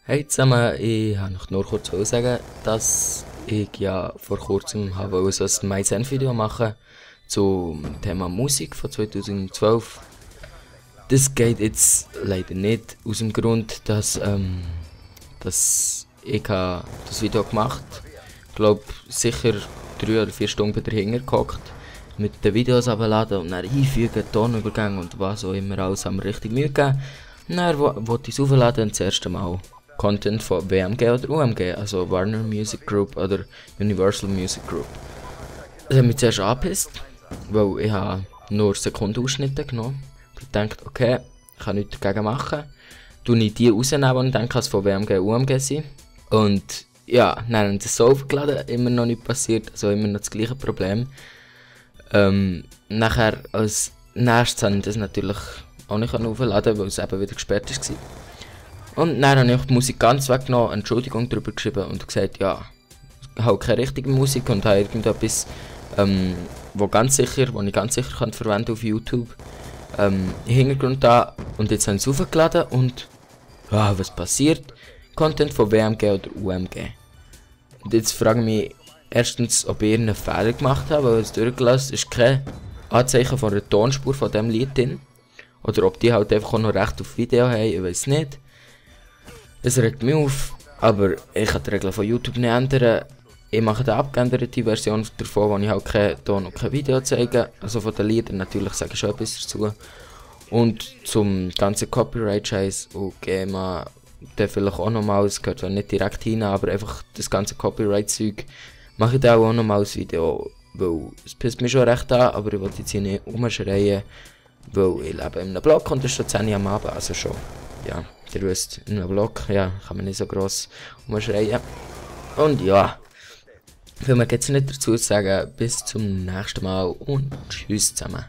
Hey zusammen, ich wollte noch nur kurz sagen, dass ich ja vor kurzem habe so ein MySense-Video machen zum Thema Musik von 2012. Das geht jetzt leider nicht aus dem Grund, dass ich das Video gemacht habe. Ich glaube sicher 3 oder 4 Stunden dahinter gehockt, mit den Videos abladen und dann einfügen, Tonübergänge und was auch immer, alles haben wir richtig Mühe gegeben. Und dann wollte ich es aufladen und das erste Mal Content von WMG oder UMG, also Warner Music Group oder Universal Music Group. Das hat mich zuerst angepisst, weil ich habe nur Sekundenausschnitte genommen. Ich dachte, okay, ich kann nichts dagegen machen. Tue ich die rausnehmen und denke, dass es von WMG und UMG sind. Und ja, dann haben sie das so aufgeladen, immer noch nicht passiert, also immer noch das gleiche Problem. Nachher als nächstes habe ich das natürlich auch nicht aufladen, weil es eben wieder gesperrt war. Und dann habe ich die Musik ganz weggenommen, Entschuldigung darüber geschrieben und gesagt, ja, ich habe keine richtige Musik und habe irgendetwas, wo ich ganz sicher kann verwenden auf YouTube, im Hintergrund da. Und jetzt habe ich es aufgeladen und ja, was passiert? Content von WMG oder UMG. Und jetzt frage ich mich erstens, ob ich einen Fehler gemacht habe, weil es durchgelassen ist kein Anzeichen von einer Tonspur von diesem Lied drin. Oder ob die halt einfach auch noch Recht auf Video haben, ich weiß nicht. Es regt mich auf, aber ich kann die Regeln von YouTube nicht ändern. Ich mache eine abgeänderte Version davon, wo ich halt keinen Ton und kein Video zeige. Also von den Liedern natürlich sage ich schon etwas dazu. Und zum ganzen Copyright-Scheiß und GEMA, der vielleicht auch nochmal, es gehört zwar nicht direkt hin, aber einfach das ganze Copyright-Zeug mache ich da auch nochmal ein Video, weil es pisst mich schon recht an, aber ich will jetzt hier nicht rumschreien, weil ich lebe in einem Blog und es ist schon 10 Uhr am Abend, also schon, ja, ihr wisst, in einem Blog, ja, kann man nicht so gross rumschreien. Und ja, viel mehr gibt es nicht dazu zu sagen, bis zum nächsten Mal und tschüss zusammen.